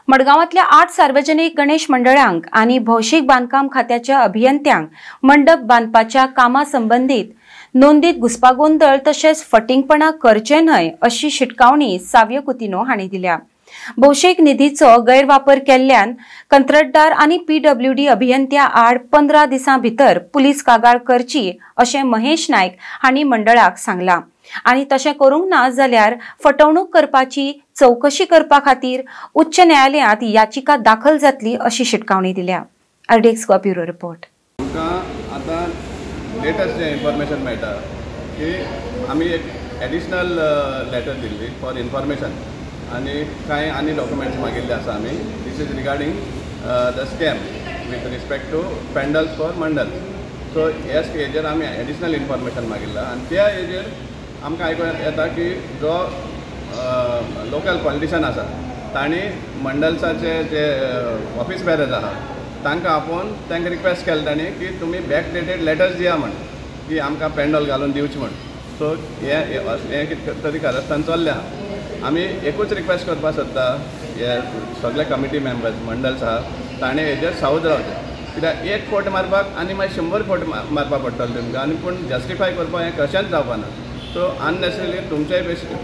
मडगांवांतल्या 8 सार्वजनिक गणेश मंडळांक आनी भौशीक बांदकाम खात्याच्या अभियंत्यांक मंडप बांदपाच्या कामा संबंदीत नोंदीत घुस्पागोंदळ तशेंच फटिंगपणा करचे न्हय अशी शिटकावणी सावियो कुतिन्हो हांणी दिल्या. भौशीक निधीचो गैरवापर केल्ल्यान कंत्राटदार आनी पीडब्ल्यूडी अभियंत्या आड 15 दिसां भितर पुलीस कागाळ करची अशें महेश नायक हांणी मंडळाक सांगलां आनी तशें करूंक ना जाल्यार फटवणूक करपाची चवकशी करपा खातीर उच्च न्यायालयांत याचिका दाखल जातली अशी शिटकावणी दिल्या. RDX Goa bureau report. आमकां आतां लेटस्ट जें इन्फॉर्मेशन मेळटा की आमी एक additional letter Delhi for information आनी कांय आनी डॉक्युमेंट्स मागिल्ले आसा आमी. This is regarding the scam with respect to pandals for mandal. So ह्या हेजेर आमी एडिशनल इन्फॉर्मेशन मागिल्ला आनी त्या हेजेर आमकां आयकूंक येता की जो लोकल पॉलिटिशन आसा तांणी मंडल्साचे जे ऑफिस बेरर्स आहा तांकां आपोवन तांकां रिक्वेस्ट केलें तांणी की तुमी बॅक डेटेड लेटर्स दिया म्हण की आमकां पेंडल घालून दिवचें म्हण. सो हें कितें तरी कारस्थान चल्लें आहा. आमी एकूच रिक्वेस्ट करपाक सोदता हे सगळे कमिटी मेंबर्स मंडल्स आहा ताणें हेजेर सावध रावचें कित्याक एक फोट मारपाक आनी मागीर 100 फोट मारपाक पडटलें तुमकां आनी पूण जस्टिफाय करपाक हें कशेंच जावपा ना. सो अननेसेसरी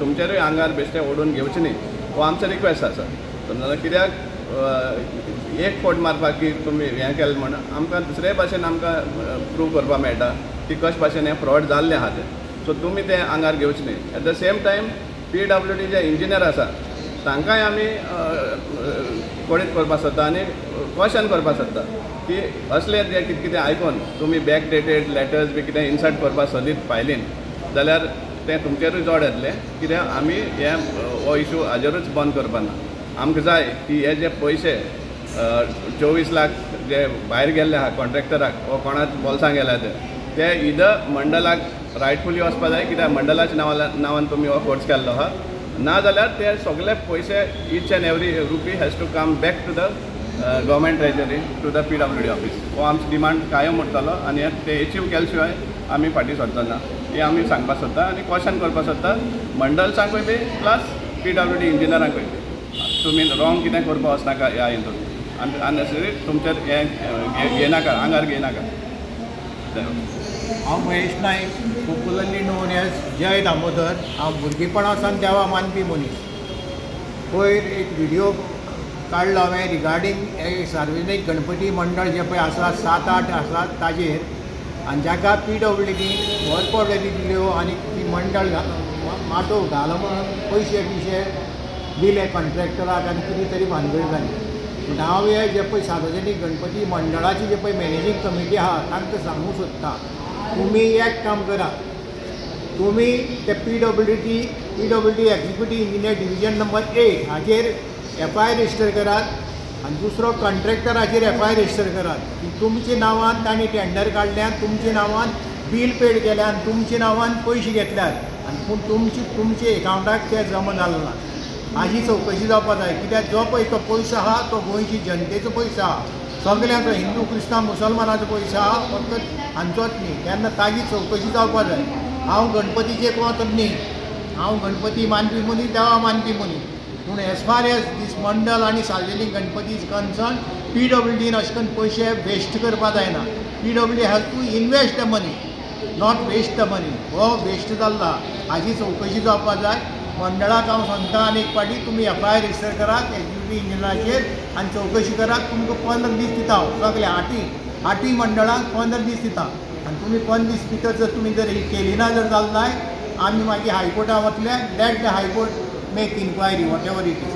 तुमचेरूय आंगार बेश्टें ओडून घेवचें न्ही हो आमचो रिक्वेस्ट आसा. समजा कित्याक एक फोट मारपाक की तुमी हें केलें म्हण आमकां दुसरे भाशेन आमकां प्रूव करपाक मेळटा की कशे भाशेन हें फ्रॉड जाल्लें आहा तें. सो तुमी तें आंगार घेवचें न्ही. At the same time PWD J engineer आसा तांकांय आमी कोडीत करपाक सोदता आनी क्वेशन करपाक सोदता की असले जे कितें कितें आयकून तुमी बॅक डेटेड लेटर्स बी कितें इन्सर्ट करपाक सोदीत फायलीन जाल्यार तें तुमचेरूय जोड येतलें कित्याक आमी हें हो इशू हाजेरूच बंद करपा ना. आमकां जाय की हे जे पयशे 24 लाख जे भायर गेल्ले आहा कॉन्ट्रॅक्टराक वो कोणाच बोल्सां गेल्या ते इदर मंडलाक रायटफुली वचपा जाय कित्याक मंडळाच्या नांवान तुमी हो खर्च केल्लो आहा, ना जाल्यार ते सगळे पयशे each and every rupee has to come back to the government treasury to the PWD office. हो आमचो डिमांड कायम उरतलो आनी ते एचीव केले शिवाय आमी फाटीं सरचो ना हें आमी सांगपाक सोदता आनी क्वेशन करपाक सोदता मंडल्सांकूय बी प्लस पीडब्ल्यूडी इंजिनियरांकूय बी तुमी रॉंग कितें करपाक वचनाका ह्या हितून आनी अननेसेसरी तुमचेर हें घेयनाका आंगार घेयनाका. हांव Mahesh Naik, popularly known as Jai Damodar. हांव भुरगेपणा सावन देवा मानपी मनीस. पयर एक व्हिडियो काडलो हांवें रिगार्डींग सार्वजनीक गणपती मंडळ जे पळय आसा 7-8 आसा ताजेर आनी जाका पीडब्ल्यूडी वर्क ऑर्डरी दिल्यो आनी ती मंडळ माटोव घालो म्हणून पयशे बिशे दिले कॉन्ट्रॅक्टराक आनी कितें तरी भानगड जाली. पूण हांव हे जे पळय सार्वजनीक गणपती मंडळाची जे पळय मॅनेजींग कमिटी आहा तांकां सांगूंक सोदता तुमी एक काम करात, तुमी ते PWD executive engineer division number 8 हाजेर एफआयआर रजिस्टर करात आनी दुसरो कॉन्ट्रॅक्टराचेर एफआयआर रजिस्टर करात की तुमच्या नांवान तांणी टेंडर काडल्यात, तुमच्या नांवान बील पेड केल्या आनी तुमच्या नांवान पयशे घेतल्यात आनी पूण तुमचे एकावंटाक ते जमा जाले ना. हाजी चवकशी जावपाक जाय कित्याक जो पळय तो पयसो आहा तो गोंयची जनतेचो पयसो आहा, सगल्यांचो, हिंदू क्रिस्तांव मुसलमानाचो पयसो आहा, फक्त हांचोच न्ही. तेन्ना ताजी चवकशी जावपाक जाय. हांव गणपतीचें कोंत न्ही, हांव गणपती मानपी मनीस, देवा मानपी मनीस, पूण एज फार एज दीस मंडळ आनी सार्वजनीक गणपती is concern पीडब्ल्यूडीन अशें करून पयशे वेस्ट करपाक जायना. PWD has to invest the money, not waste the money. हो वेस्ट जाल्लो हाजी चवकशी जावपाक जाय. मंडळाक हांव सांगता आनी एक फावटी तुमी एफआयआर रजिस्टर करात एक्झिक्युटीव इंजिनियराचेर आनी चवकशी करात. तुमकां 15 दीस दिता हांव, सगळे आठूय मंडळांक 15 दीस दिता आनी तुमी 15 दीस भितर जर तुमी जर ही केली ना जर जालें जाय आमी मागीर हायकोर्टान वतले. Let the high court make inquiry whatever it is.